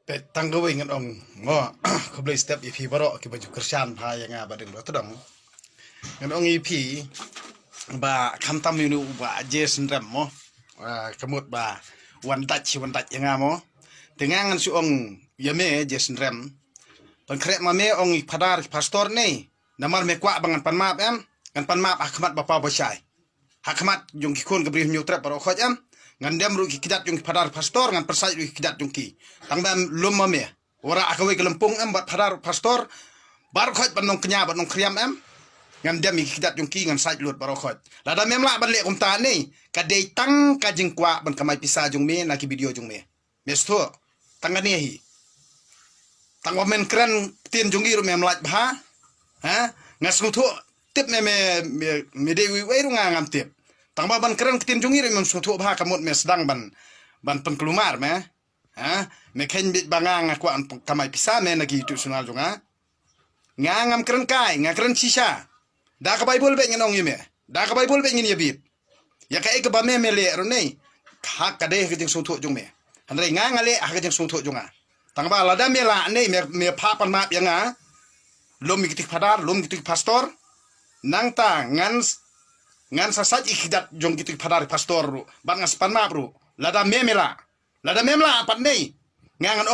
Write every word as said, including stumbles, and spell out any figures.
Peit tang kawei ngan ong mo, khublei step ïa phi baroh kiba ju kyrshan bha ïa nga ba dang ba tdong. Ngan ong ïa phi ba khamtam ïa u Bah J Synrem mo. Ah, ka mut ba wan dait shi wan dait ïa nga mo. Te nga ngan shu ong ïa me J Synrem. Ban khreh ma me ong i phadar pastor ne. Namar me kwah ba ngan pan map em, ngan pan map ha khmat ba paw ba shai. Ha khmat jong ki khun ka Bri Hynñiewtrep baroh khoit em. Ngan dem ruh ki kjat jong ki phadar pastor, ngan pyrsait ruh ki kjat jong ki. Tang ba em lum ma me. Wara ha kawei ka lympung em bad phadar pastor. Baroh khoit ban nongkñia ban nongkhriam em. Ngan dem ïa ki kjat jong ki ngan sait lut baroh khoit. Lada mem lah ban leh kumta ne, ka dei tang ka jingkwah ban kamai pisa jong me na ki video jong me. Me sngewthuh tang kane hi. Tang ba men kren ktien jong ngi ruh mem lait bha. Ha? Nga sngewthuh tip me me me, me dei uwei uwei ruh nga ngam tip. Tang ba ban kren ktien jong ngi ruh mem sngewthuh bha ka mut me sdang ban ban pynkulmar me. Ha? Me khein bit ba nga nga kwah ban kamai pisa me na ki YouTube channel jong nga. Nga ngam kren kai, nga kren shisha. Da ka Baibl beit ngan ong ïa me. Da ka Baibl beit ngin ïa bit. Ïa kaei kaba me me leh ruh ne. Ha ka dei ha ka jingsngewthuh jong me. Hynrei nga nga leh ha ka jingsngewthuh jong nga. Tang ba lada me lah ne me me phah pan map ïa nga. Lum ïa kitu ki phadar, lum ïa kitu ki pastor. Nangta ngan s- ngan sa sait ïa ki kjat jong kitu ki phadar pastor ruh. Bad ngan sa pan map ruh. Lada me me lah. Lada mem lah pat ne. Nga ngan